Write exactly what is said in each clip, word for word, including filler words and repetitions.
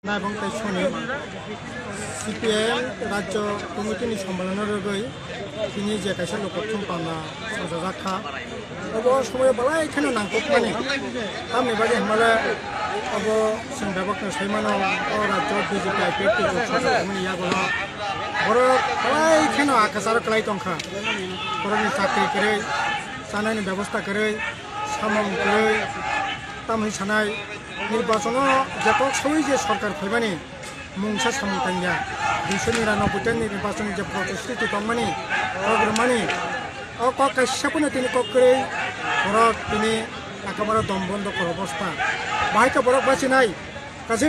Naibong tei soni C P I M Rajya Committee ni sambalano rwgwi tini je kaisa lokothum panda sajajak kha. Obo somoyo belai kheno nangkukmani. Tamni bagwi hwnmale obo chwng bebak no sai mano, o rajyo B J P I P F T jot sajak wngmani yagulo borok belai kheno akasaro kwlai tongkha. Borokni chakri kwrwi, chanani bebosta kwrwi, samung kwrwi, tamni sanai nirbachono je kok saui je sorkar phaimani mungsa samung tangya. Duiso niranobboi ta ni nirbachon ni je protestiti tongmani, kok rwmani, o kok kaisa phano tini kok kwrwi borok tini ekebare dom bondo kor obostha. Bahai khe borok bachinai, kaisa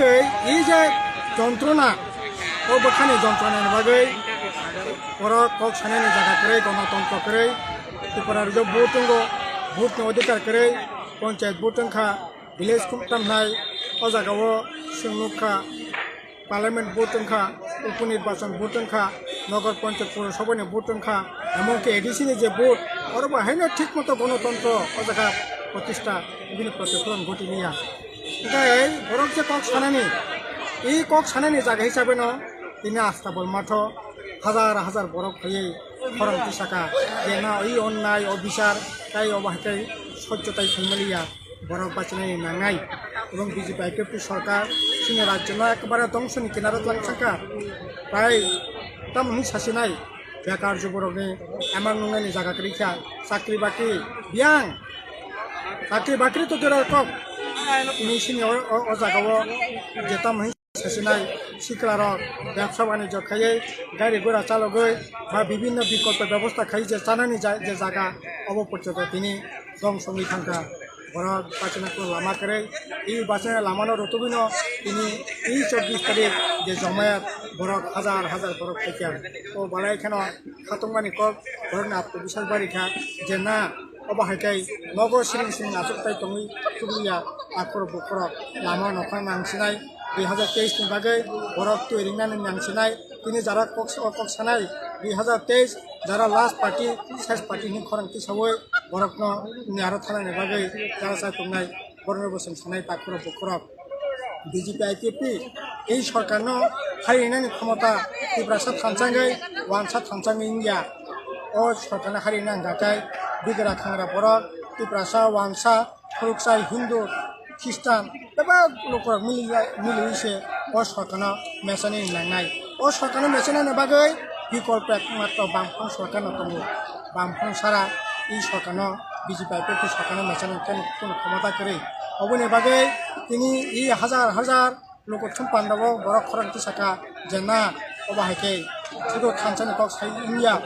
ei je jontrona, o bwkhani jontronani bagwi borok kok sanani jaga kwrwi, gonotontro kwrwi, Tripura rajyo vote tongo, vote ni odhikar kwrwi, panchayat vote wngkha, village kum tamnai, o jaga o chwng nukha, parliament vote wngkha, upo nirbachon vote wngkha, nogor panchayat purosabha ni vote wngkha, emon ki A D C ni je vote, oro bo haino thik moto gonotontro o jaga protista, bini protipholon ghoti liya. Hingkhe borok je kok sanani, i kok sanani jaga hisabe no tini Astabol matho hajar hajar borok phaiwi khorang tisaka, je na i onnai o bichar tai obo hai tai sojjo tai thwimaliya. Borok bachinani nangnai. Ebong B J P I P F T sorkar chini rajyo no ekbare dongso ni kinaro tlang saka. Tai tamo hwnwi sasinai, bekar juborokni emang nungnani jaga kwrwi kha, chakri bakri biyang, chakri bakri to dura kok. Tini sini o, o, o jaga o je tamo hwnwi sasinai sikla rok bebsa banijyo khaiwi gari gura chalogwi ba bibinno bikolpo bebosta khai je chanani ja-, je jaga obo porjonto tini dongso wngwi thangkha. Borok bachina khe lama kwrwi, i bachina lamano rwtugwino tini i chobbish tarik je jomayat borok hajar hajar borok phaikha. O balai kheno khatungmani kok borokni atmobiswas barikha je na obo hai khe nogo siring siring achuk tai tongwi chukliya akhorok bukhorok lama nokha nangsinai dui hazar teis ni bagwi borok twi ringnani nangsinai. Tini jara kok, o kok sanai, dui hazar teis, jara last party, ses party ni khorang tisaui borokno ni aro thanani bagwi jara chai tongnai, borokno bo chwng sanai takhurok bukhurok. B J P I P F T ei sorkarno harinani khomota Tiprasa thanchangwi, wansa thanchangwi wngya. O sorkarno harina hwnkha khe bigra khangra borok, Tiprasa, wansa, khoroksa Hindu, Khristan, bebak lukurok mili, miliwi se o sorkarno mechani nangnai. O sorkarno mechanani bagwi bikolpo ekmatro Bamfront sorkarno tongo. Bamfront sara i sorkarno, B J P I P F T sorkarno mechanani keno khomota kwrwi. Oboni bagwi tini i hajar hajar lukuthum pandao borok khorang tisaka je na, obo hai khe sudu thansa ni kok sai wngya,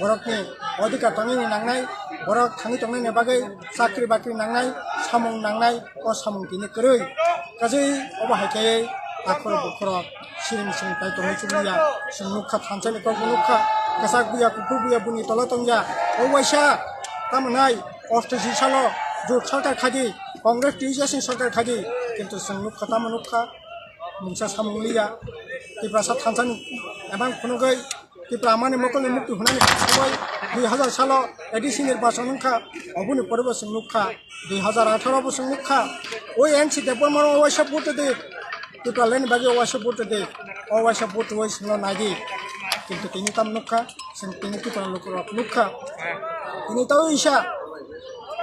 borokni odhikar tangwi nangnai, borok thangwi tongnai ni bagwi chakri bakri nangnai, samung nangnai, o samung tini kwrwi. Kajwi obo hai khe akhoro bukhoro siring siring tai tongwi chukliya, chwng nukha thansa ni kok nukha, kwchak buya kuphur buya buni tola tongya, o waisa tamo nai osto si salo jut sarkar khadi, Congress T U S ni sarkar khadi, kintu chwng nukha tamo nukha. Mungsa samung liya, Tiprasa thansa ni emang phunugwi Tipra amani mokolni mukti hwnani sabai dui hazar salo A D C nirbachon wngkha, oboni pore bo chwng nukha dui hazar atharo bo chwng nukha, oi N C Debbarma o waisa vote de, Tipraland ni bagwi o waisa vote de, o waisa vote oi chwngno naidi, kintu tini tam nukha, chwng tini Tipra lukurok nukha, tini tao isa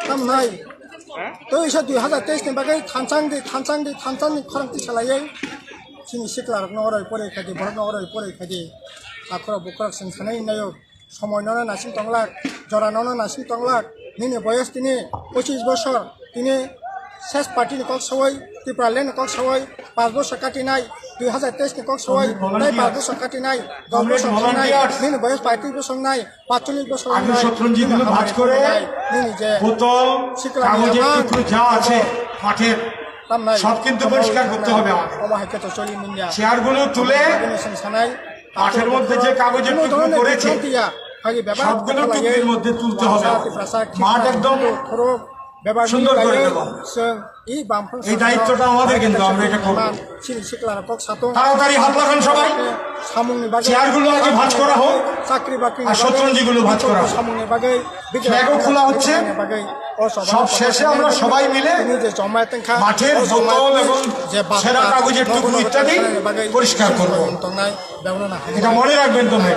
tam nai. Tei isa dui hazar teis ni bagwi thanchang di, thanchang di, thanchang di khorang tisa laiwi chini sikla rok no oroi poroi khai di, borok no oroi poroi khai di. Akhoro bukhorok chwng sanai naio, somoi nono nasing tonglak, jora nono nasing tonglak, nini boyos tini pochis bosor, tini ses party ni kok sawoi, Tipraland ni kok sawoi, pas bosor katinai, dui hazar teis ni kok sawoi, tei pas bosor katinai, dos bosor katinai, nini boyos paitris bosor nai, পাঁচচল্লিশ বছর আগে নয়, সতরঞ্জিগুলো ভাঁজ করে বোতল, কাগজের টুকরো যা আছে কাঠের, সব কিন্তু পরিষ্কার করতে হবে আমাদের। চেয়ারগুলো তুলে কাঠের মধ্যে যে কাগজের টুকরো পড়েছে, সবগুলো টুকরির মধ্যে তুলতে হবে আমাদের। মাঠ একদম সুন্দর করে দেবো। এই দায়িত্বটা আমাদের, কিন্তু আমরা এটা করবো। তাড়াতাড়ি হাত লাগান সবাই। চেয়ারগুলো আগে ভাঁজ করা হোক। আর শতরঞ্জিগুলো ভাঁজ করা হোক। ফ্ল্যাগও খোলা হচ্ছে। সব শেষে আমরা সবাই মিলে মাঠের বোতল এবং ছেঁড়া কাগজের টুকরো ইত্যাদি পরিষ্কার করব। এটা মনে রাখবেন তোমরা।